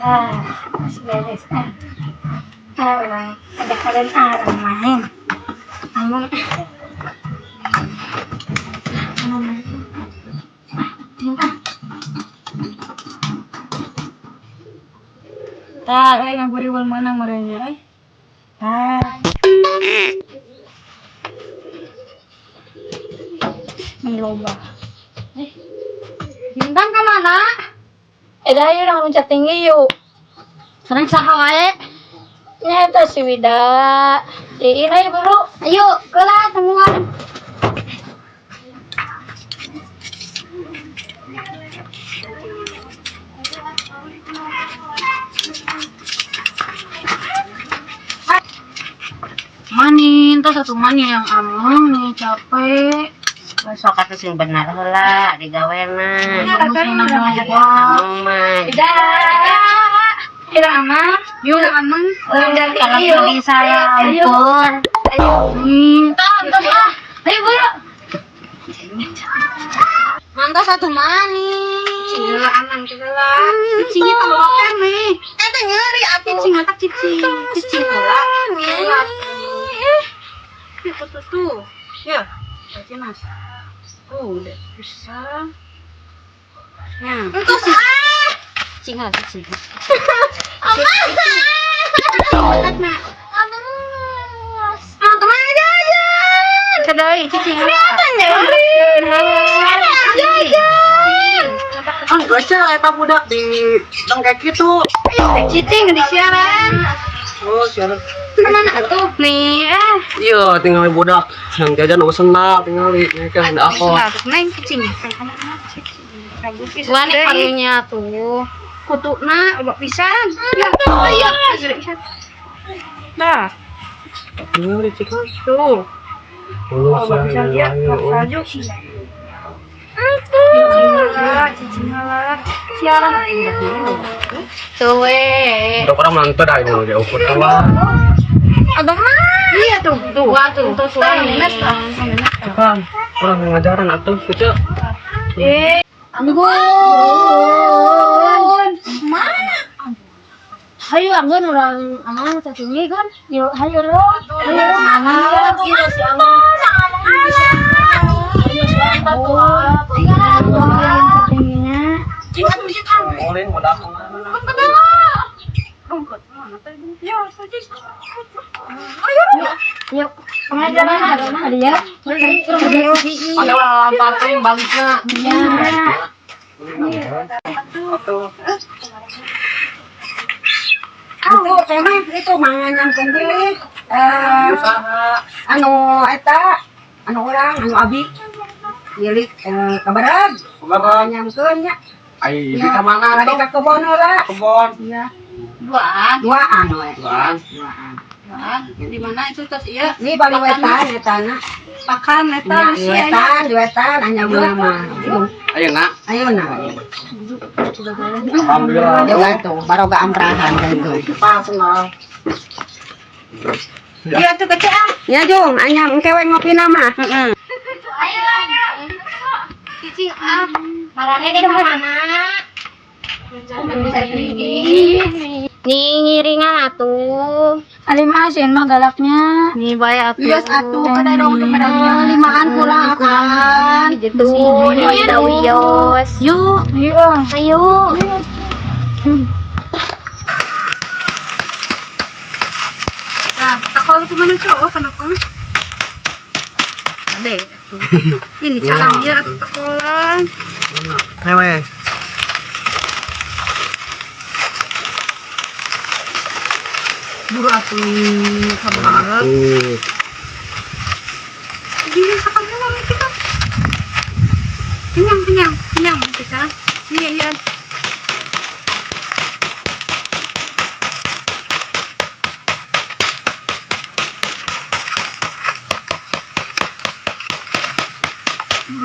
Ah, mas beres ah. Ah, urang ada kalian ah, urang main. Amang ah. Anu main? Ah, ini ah. Tah, euy ngaburiwal meunang meureun euy. Tah. Meni loba. Eh. Bintang ka mana? Eh, dah ayo urang loncat tinggi yuk. Sareng saha wae? Nya eta si Wida. Iin ayo buru. Ayo, keula temuan. Manin, tas satu mani yang ameng nih capek. Sok atuh sing bener heula digawena. Ameng mah. Wida. Ira amang. Yuk, ameng. Urang ganti Kalau yuk. bisa ampun. Ayo. Tah, ah. Ayo buru. Mantap satu mani. Cing amang kita lah. Cicingnya tambah kene. Eta nyeri atuh. Cicing matak cicing. Cicing heula. Eh, foto tuh. Ya, aja Mas. Oh, udah bisa. Nah, Entos ah. cicing lah cicing. Amang. Ah, teman jajan. Kedai cicing. Apa nyeri? Jajan. Kan geus eta budak di dengkek kitu. Cicing di siaran. Oh, siaran. Kemana atuh? Nih, ah. Iya, tinggal budak yang jajan usen lah tinggal di kan ada aku. Neng cicing. Wani karunya tuh. Kutuna loba pisan. Ya, ayo. Nah, Tinggal di cicing. tuh. Oh, Loba pisan ya, salju. Cicing lah, Siaran. Tuh we. Udah kurang mantep dah ini udah ukur tua. Abang mah. Iya tuh, tuh. Wah, tuh tuh tuh. Kan, kurang ngajaran atuh kitu. Eh, Anggun. Mana? Hayu anggun urang amang tinggi kan? Yuk, hayu lo. Hayu. Amang, iya si amang. Ayo si amang tuh. Tingginya. Olin budak. Yuk. Pengajaran ada ya. Ada orang pating baliknya. Ya. Atuh. Aku teh itu mangan yang kumpul. Eh, Usaha. anu eta, anu urang, anu abi. Milik kabarag. Kabarag. Nyamkeun nya. Ai, di ka mana Balik tuh? ka kebon heula. Kebon. Iya. Duaan. Duaan we. Duaan. Duaan. Duaan. Di mana itu tas iya? Ini bali wetan eta na. Pakan eta Di si aya. wetan, di wetan anyam nama. Ayo nak. Ayo na. Alhamdulillah. Juga tuh, baroga amprahan gitu. Pas lah. Iya tuh kece ah. Ya Jung, anyam engke we ngopi nama. Heeh. Ayo. Cicing ah. Marane di mana? Nih ngiringan atuh. Alim asin mah galaknya. Nih bae atuh. Iya atuh kada dong kepada Limaan kurang akan. Gitu. Iya wios. Yuk. Ayo. Ayo. Nah, aku tuh mana cowok kenapa? Ade. Ini calangnya atuh sekolah. Ayo. Buru atuh kabar. Tuh. Gini sakang lang kita. Kenyang, kenyang, kenyang kita. Iya, iya.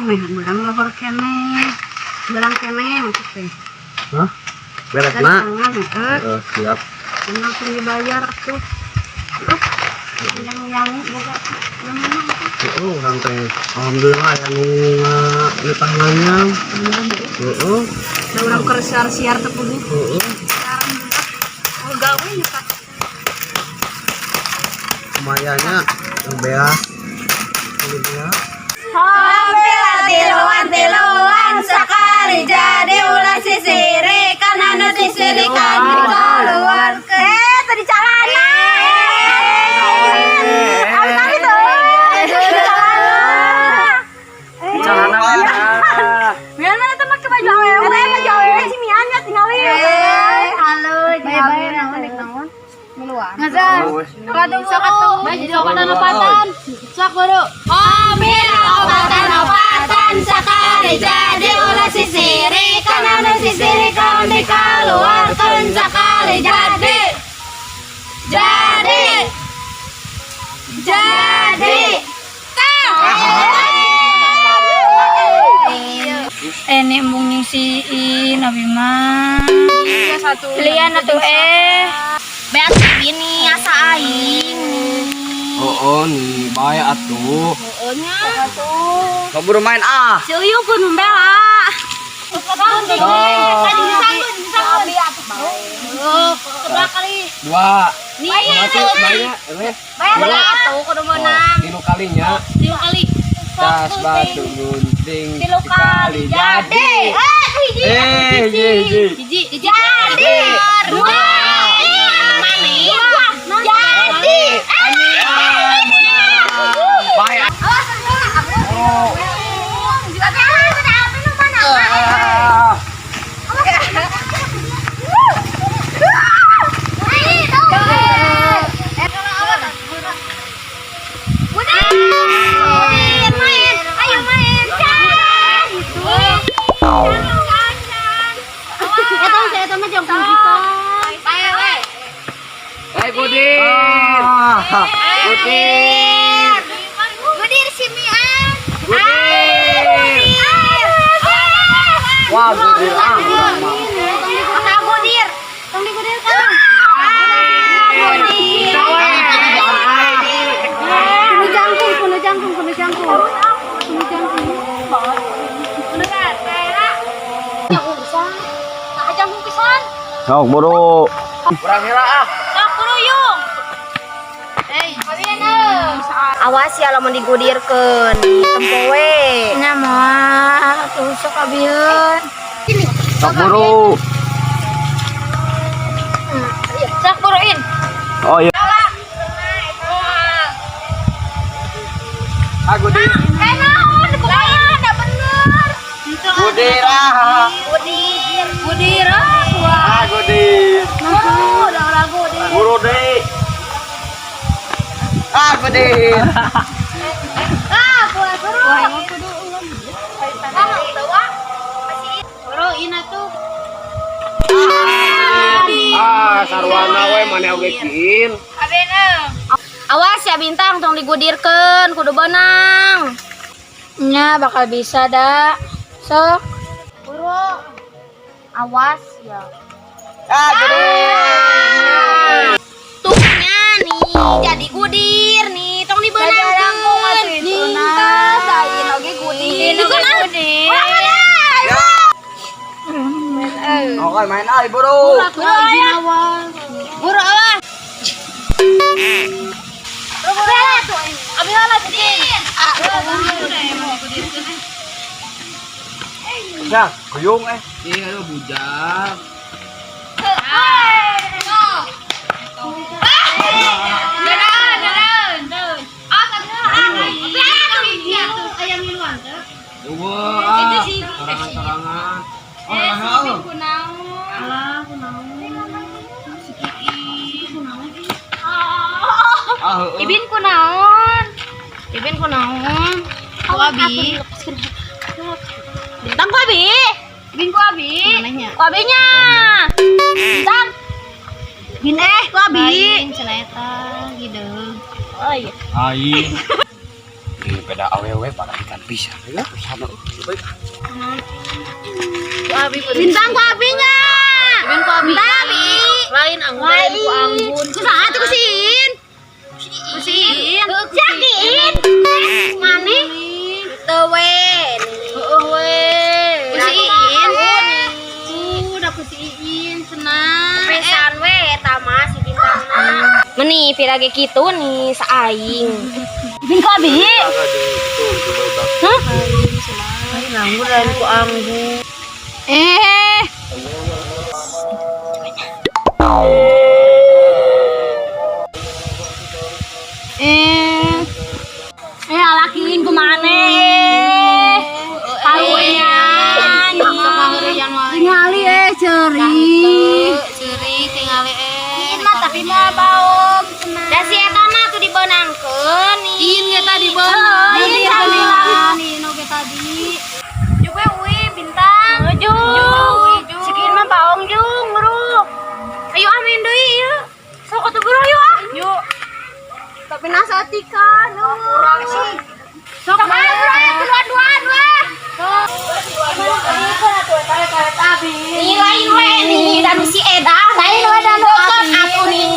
Meh, beurang lohor keneh. Beurang keneh maksudnya. Hah? Beres nak. Tangan, heeh. Eh, siap. Langsung dibayar tuh. Yang yang boga yang mana? Heeh, urang teh alhamdulillah aya nu ngetangannya. Heeh. Da urang keur siar-siar teh puguh. Heeh. Sekarang Lumayannya yang beas. Ini dia. Hampir tiluan tiluan sekali jadi ulah sisirikan anu sisirikan keluar ke tadi calana. Abi tuh di calana. Celana mana? Mian mana tuh pakai baju awewe? Baju awewe si Mian ya tinggalin. Halo, Bye-bye naon rek naon? Miluan. Ngazar. Sok atuh. Baju opatan opatan. Sok buru. Mobil opatan opatan sekali jadi ulah sisirikan anu sisirikan dikeluarkan sekali jadi jadi. Ini embung nyisiin abi mah. Lian atuh eh. Beat ini asa aing. Oh, nih, bae atuh. Oh nya. Kaburu main ah. Si Uyung pun membela. Dua. Nih, Banyak, eh. bayar atuh kudu meunang. Tilu kalinya. Tilu kali. Tas batu gunting Tilu kali jadi. Eh, hiji. Eh, hiji, hiji. Hiji. Jadi. Dua. Mana? Jadi. Bae. Oh. Ah. Ayo main, Eta saya eta mah jongkong pisan. Hai Budir. Budir. Budir si Mian. Budir. Wah, Budir ah. Tong digudir. Tong digudir kan. Budir. Kudu jangkung, kudu jangkung, kudu jangkung. Kudu jangkung. Jangkung pisan. Nah, jangkung pisan. Sok buru. Kurang heula ah. Sok kuruyung. Awas ya lamun digudirkeun. Tempo we. Nya moal atuh sok abieun. Sok buru. Sok buruin. Oh iya. Ah, Gudir. Eh naon kumaha da bener. Gudir ah. Gudir. Gudir ah. Ah, Gudir. Buru, udah lagu gudir. Buru deh. Ah, Gudir. Ah, buru. Ah, udah Buru ina tuh. Ah, sarwana we mana oge kiin. Awas ya Bintang, tong digudirkeun, kudu beunang. Nya bakal bisa da. Sok. Buru. Awas ya. Ah, Gudir. Tuhnya nih jadi gudir nih, tong dibeunangkeun. Nih, sain oge gudir. Ini gudir. Oke, main ah, buru. Buru ya. Buru awas. Buru Abi heula gudir. Ya, guyung eh. Iya, lu bujang. Ayam miluan teh. Eueuh, ah. Sorangan-sorangan. Oh, nah, Alah, kunaon. Si Kiin kunaon ih. Ah, heueuh. Ibin kunaon? Ibin kunaon? Ku abi. Bintang ku abi. Ibin ku abi. Manehnya. Ku abinya. Bintang. Bin eh ku abi. Lain cenah eta hideung. Oh iya. Aing. Ih, beda awewe pada ikan pisang. Ya, sama. Ku abi Bintang ku abinya. Ibin ku abi. Bintang abi. Lain anggun, lain ku anggun. Ku saha tuh ku siin? Ku siin. Siakiin. Maneh? Teu we. Heueuh we. Ku siin. Udah ku si Iin cenah. Pesan we eta mah si Bintangna. Meni pira ge kitu nih saaing. Bin ka abi. Hah? Anggur lain ku anggur. Eh. Eh. Eh alakin kumaha Karunya nih. Tingali eh ceri. Ceri tingali eh. Ieu mah tapi mah baong cenah. Da si eta mah tuh dibeunangkeun nih. Iin ge tadi beunang. Iin tadi. Iin oge tadi. Juga uwi bintang. Jung. Sikin mah baong jung, bro. Ayo amin deui ieu. Sok atuh bro ayo ah. Yuk. Tapi nasa atikan. Kurang sih. Sok ah, bro, ayo dua-duaan weh. Nih lain we nih dan si Eda lain we dan abi. Atuh nih.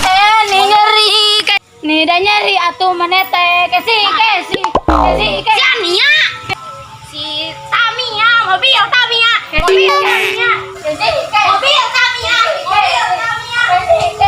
Eh nih nyeri. Nih dah nyeri atuh maneh teh. Kesi kesi. Kesi kesi. Si Ania. Si Tamiya, mobil Tamiya. Mobil Tamiya. Kesi kesi. Mobil Tamiya. Mobil Tamiya.